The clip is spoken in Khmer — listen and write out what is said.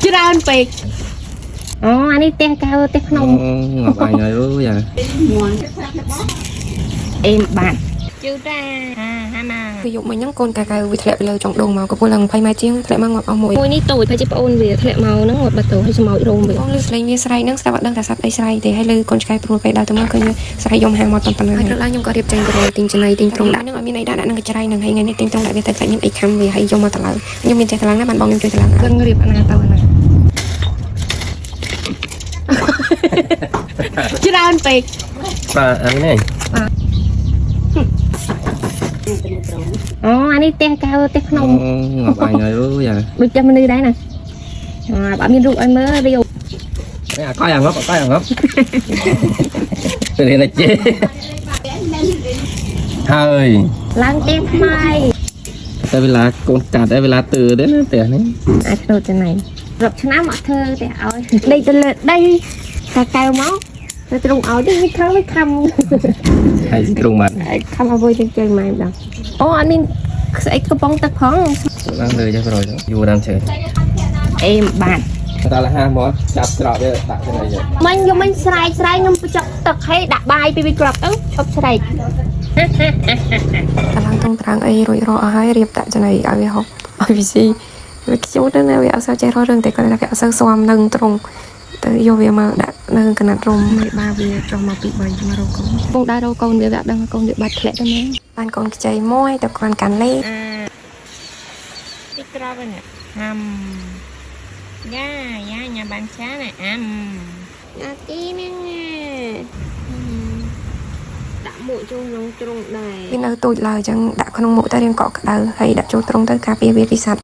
ច្រើនពេក អូអានេះផ្ទះកៅផ្ទះភ្នំ ងាប់អញហើយអូយ៉ា អេមបាត់ជឿតាហាហាណា គឺយប់មិញហ្នឹងកូនកៅកៅវាធ្លាក់ពីលើចុងដងមកកំពុងឡើង20ម៉ែត្រជាងធ្លាក់មកងាប់អស់មួយ មួយនេះតូចហើយជាប្អូនវាធ្លាក់មកហ្នឹងងាប់បាត់ទៅហើយស្មោចរោមវា បងលឺស្លេងវាស្រែកហ្នឹងស្ដាប់អត់ដឹងថាសត្វអីស្រែកទេហើយលឺកូនឆ្កែព្រួលពេលដើរទៅមកឃើញវាស្រែកយំហាមកប៉ុណ្ណឹងហើយព្រឹកឡើងខ្ញុំក៏រៀបចេញទៅរកទិញចំណីទិញទ្រុងដាក់ហ្នឹងអត់មានអីដាក់ដាក់ហ្នឹងកញ្ច្រៃហ្នឹងហើយថ្ងៃនេះទិញទ្រុងដាក់វាទៅខ្លាចមានអីខំវាហើយយកមកតឡើងខ្ញុំមានចេះតឡើងណាបានបងខ្ញុំជួយតឡើងដឹងរៀបអាណាទៅអាណា ច្រើនពេក បាទអានេះ អូអានេះផ្ទះកៅផ្ទះភ្នំ ងាប់អញហើយអូយ៉ា ដូចផ្ទះមនុស្សដែរណាអត់មានរូបឲ្យមើលរាវ នេះអាកយអាងាប់អាកយអាងាប់ ទៅរៀនតែជេហើយ ឡើងផ្ទះថ្មី តែវេលាកូនកាត់តែវេលាទើទេណាផ្ទះនេះ អាចធ្វើទៅណៃរាប់ឆ្នាំអត់ធ្វើទេឲ្យដេកទៅលើដីតែកៅមកទៅទ្រង់ឲ្យនេះវាខំវាខំ ហើយទ្រុងបាត់ ខំឲ្យទៅជើងម៉ែម្ដងអូអត់មានស្អីកំប៉ុងទឹកផង ឡើងលើចុះក្រោយយូរតាមជើង អេមបាត់ តែលហាមកចាប់ត្រប់វាដាក់ទៅនេះ មិញយកមិញស្រែកស្រែកខ្ញុំបញ្ចុកទឹកឲ្យដាក់បាយពីវាក្របទៅឈប់ស្រែក តឡើងតុងត្រាងអីរួចរាល់អស់ហើយរៀបដាក់ចំណីឲ្យវាហូបឲ្យវាស៊ីវាខ្ជូតណាស់វាអត់សូវចេះរករឿងតែគាត់ថាវាអត់សូវស៊ាំនឹងត្រង់ទៅយកវាមកដាក់នៅកណាត់រុំមេបាវាចុះមកពី3មករកកូន ពងដើររកកូនវាវាអត់ដឹងថាកូនវាបាត់ធ្លាក់ទៅណា បានកូនខ្ចីមួយទៅគាត់កាន់លេខ ទីក្របហ្នឹងហាំយ៉ាយ៉ាញ៉ាំបានឆាណាអាំអាទីហ្នឹងដាក់មួកចូលក្នុងទ្រុងដែរ វានៅទូចឡើយអញ្ចឹងដាក់ក្នុងមុខទៅរៀងកក់ក្ដៅហើយដាក់ចូលទ្រុងទៅការពារវាពីសត្វ